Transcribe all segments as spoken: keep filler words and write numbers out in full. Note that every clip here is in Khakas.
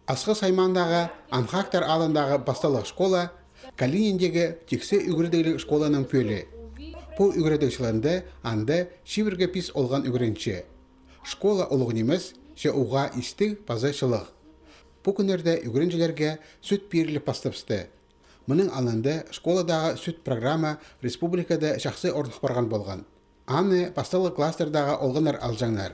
Асхыс аймаандағы Анхактар аалындағы пасталығ школа Калининдегі тиксі ӱгредігліг школаның пӧлии. Пу ӱгредіг чылында анда чибіргі пис олған ӱгренче. Школа улуғ нимес, че уғаа истіг паза чылығ. Пу кӱннерде ӱгренҷілерге сӱт пиріліп пастабысты. Мының алнында школадағы сӱт программа республикада чахсы орных парған полған. Аны пасталығ класстардағы олғаннар алҷаңнар.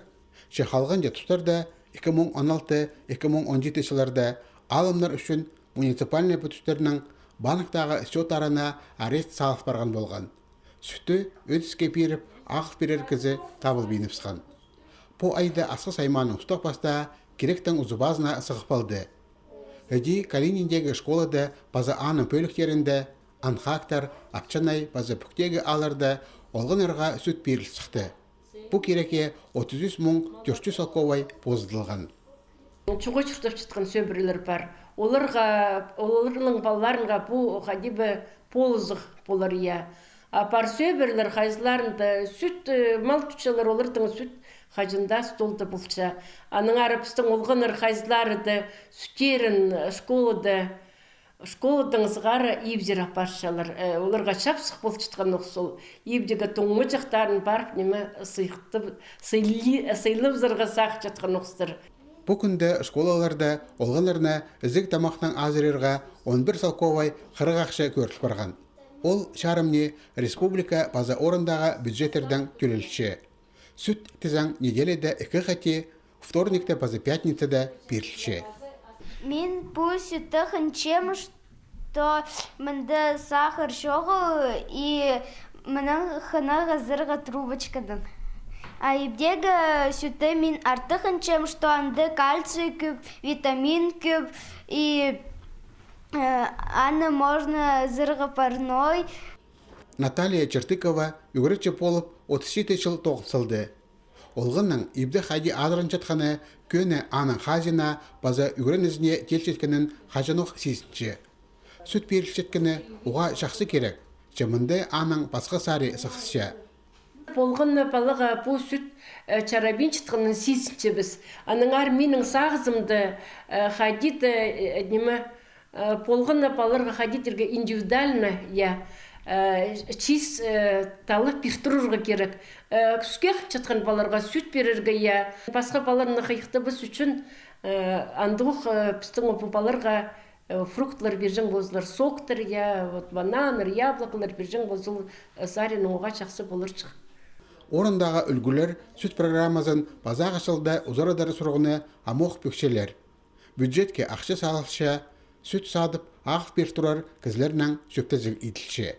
Че халғанҷы тустарда, ікі муң он алты, ікі муң он читі чылларда, аалымнар ӱчӱн муниципальнай пӱдістірнің банктағы счёттарына арест салыл парған полған. Сӱтті ӧдіске пиріп, ағыл пирер кізі табылбиныбысхан. Пу айда Асхыс аймааның устағ-пастаа киректің узубазына сығып алды. Іди Калининдегі школада паза аның пӧліктерінде, Анхактар, Апчанай паза Пӱктегі аалларда олғаннарға сӱт пиріл сыхты. Пу кирекке отыс ӱс муң тӧрт чӱс салковай позыдылған. Чуға чуртап чатхан сӧбірелер пар. Оларға, оларның палаларынға пу хайди ба полызығ полар, я. А пар сӧбірелер, хайзыларында сӱт, э, мал тутчалар, олардың сӱт хаҷан даа столда полча. Аннаңар пістің олғаннар хайзылары даа сӱттерін, э, школада, школадаң сығара ибзер апарчалар. Э, оларға чапсых полчатхан ох сол. Ибдегі туңмаҷахтарын парып, ниме, сыйыхтап, сыйлы-, сыйлабызарға сағынчатхан охтар. Пу кӱнде школаларда олғаннарны ізіг тамахнаң азырирға он пір салковай хырығ ахча кӧріл парған. Ол чарым ни республика паза орындағы бюджеттердең тӧлелче. Сӱт тізең неделяда ікі хати, вторникте паза пятницада пирілче. Мин пу сӱтті хынчам, что мында сахар чоғыл, и мының хынығ азырға трубочкадаң. А ибдегі сӱтті мин артых хынчам, что анда кальций кӧп, витамин кӧп, и, э, аны можно азырға парной. Наталья Чертыкова ӱгретчі полып отыс читі чыл тоғын салды. Олғанның ибде хайди азыранчатханы кӧні аның хазиинаа паза ӱгренізіне тилчеткенін хаҷанох сизінче. Сӱт пирілчеткені уғаа чахсы кирек, че мында аның пасха сари сыхча. Полған на палаға пу сӱт, э, чарабинчатханын сизінчебіс. Аннаңар минің сағызымда, э, хайди да, э, ниме, Э, полған на паларға хайди тирге индивидуально, я, э, чиис, э, таллап пир турарға кирек. Э, кӱске хынчатхан паларға сӱт пирерге, я. Пасха паларны хыйыхтабыс ӱчӱн, э, андох, э, пістің пу паларға, э, фруктылар пирҷең ползалар, соктар, я, вот, бананнар, яблокалар пирҷең полза, ол, э, саринаң уғаа чахсы поларҷых. Орындағы ӱлгӱлер сӱт программазын пазағы чылда узарадар сурығны амох пӧкчелер. Бюджетке ахча салылча, сӱт садып, ағыл пир турар кізілернең чӧптезіг иділче.